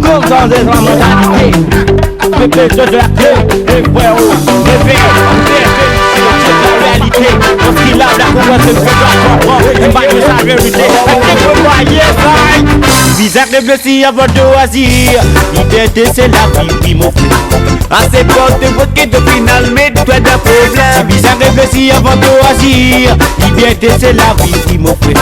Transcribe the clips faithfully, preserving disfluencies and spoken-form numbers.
Kontan de la mantalite. Pepe, to de la kle. E frer, o, leve, leve, leve, larealite. Parski la, la konprann, se pou konpran. Enn bann sa verite. Enn bann sa verite. Bizin reflesi avan to azir. Liberte, se lavi, wi, mo frer. Ase par de vot ki to finn al met twa dan problem. Bizin reflesi avan to azir. Liberte, se lavi, wi, mo frer.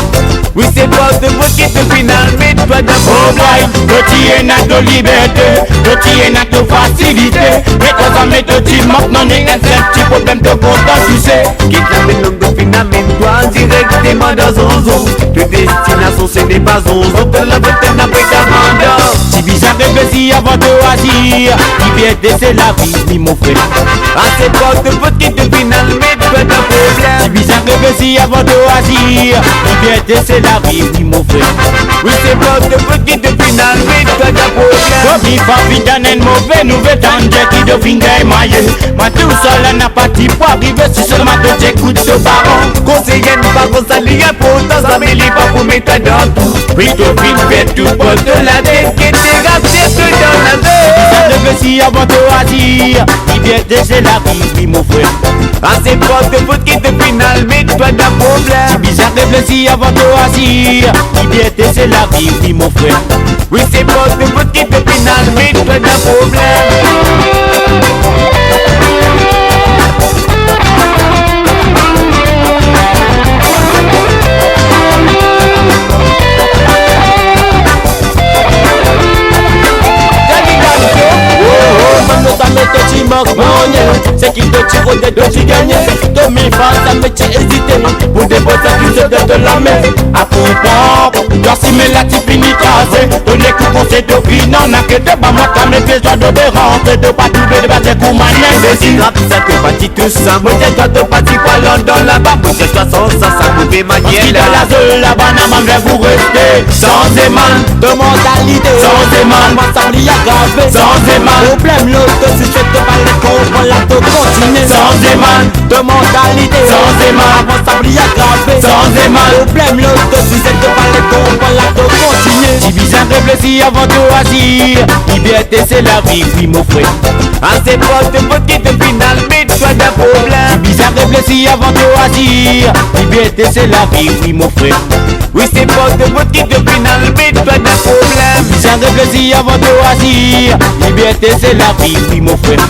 Wi, se par de vot ki to finn al met twa dan problem. To ti ena to liberte, to ti ena to fasilite. Me kouma to ti mank, nanye enn sel ti problem to kontan touse. Kit lapenn long, to finn amenn twa direkteman dan zonzon. To destinasion, se n'est pas zonzon, to lavi ena pe kamandan. Ti bizin reflesi avan to azir. Liberte, se lavi, wi, mo frer. Ase par de vot ki to finn al met twa dan problem. Ti bizin reflesi avan to azir. Liberte, se lavi, wi, mo frer. Wi, se par de vot ki to finn al met twa dan problem. Kouma pa finn tann enn move nouvel, tann dir ki to finn gagn maye. Mwa tousel la napa ti pou arive, si selman to ti ekout to paran. Konsey enn paran, sa li inportan, sa, me li pa pou met twa dan tou. Wi, to finn fer tou pou to latet, ki te rase to dan lavi. Bizin reflesi avan to azir. Liberte, se lavi, wi, mo frer. Ase par de vot ki to finn al met twa dan problem. Ti bizin reflesi avan to azir. Liberte, se lavi, wi, mo frer. Wi, se par de vot ki to finn al met twa dan problem. Bann lot zame to ti mank nanye, seki to ti rode to ti gagne. To mem fas zame ti ezite pou depoz sa ki sot dan to lame. Akoz twa, twa si me la ti fini kraze. To lekou konsey to finn arnake, to pa mank a mete twa dan deranze, to pa trouve de baze kouma enn enbesil. Sa to pa ti tou sa, mo dir twa to pa ti pou al andan laba, mo dir twa sanz sa, sa move manier la. Parski dan lazot la bann bann ver pou reste. Sanze man, to mantalite. Sanze man, avan sa li agrave. Sanze man, problem lot to size, to pa le konpran la to kontinie. Sanze man, to mantalite. Sanze man, avan sa li agrave. Sanze man, problem lot to size, to pa le konpran la to kontinie. Ti bizin reflesi avan to azir. Liberte, se lavi, wi, mo frer. Ase par de vot ki to finn al met twa dan problem. Ti bizin reflesi avan to azir. Liberte, se lavi, wi, mo frer. Wi, se par de vot ki to finn al met twa dan problem. Bizin reflesi avan to azir. Liberte, se lavi, wi, mo frer.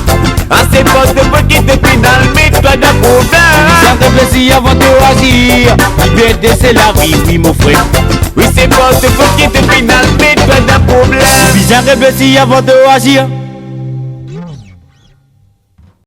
Ase par de vot ki to finn al met twa dan problem. Bizin reflesi avan to azir. Liberte, se lavi, wi, mo frer. Wi, se par de vot ki to finn al met twa dan problem. Bizin reflesi avan to azir.